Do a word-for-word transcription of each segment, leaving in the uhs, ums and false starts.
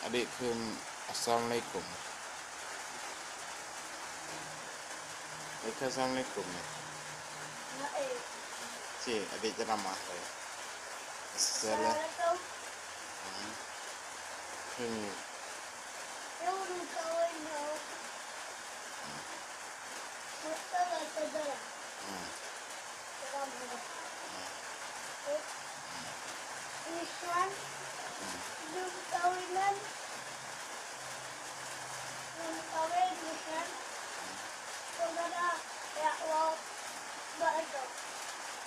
Adik kheun assalamualaikum. Adik kheun assalamualaikum ya. Cik, adik ceramah ya. Assalamualaikum. Hmm. Kheun. Hmm. Hmm. Nyan, lôn kawinan, lôn kawen nyan, saudara jak woe bak itu.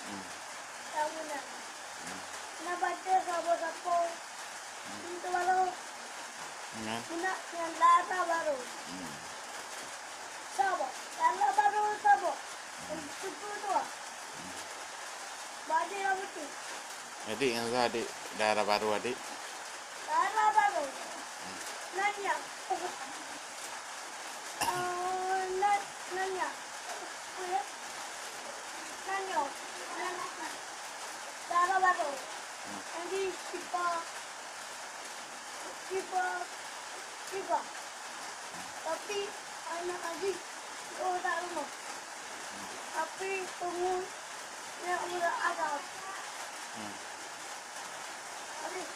Hmm. Kawinan. Hmm. Na baca sapo-sapo. Hmm. Itu baru. Nyan. Nak nyan dara baru. Hmm. Saboh. Dara baru saboh. Suku dua. Badi rambut tu. Adik, nyang sa adik dara baru adik. Dara baru. Nanya. Eh, na-, nanya. Apa ya? Nanya. Nanya. Dara baru. Jadi, sipa-, sipa-, sipa. Tapi, anak adik, oh, tak rumah. Tapi, tunggu, nak mula agam. Hmm. Habis,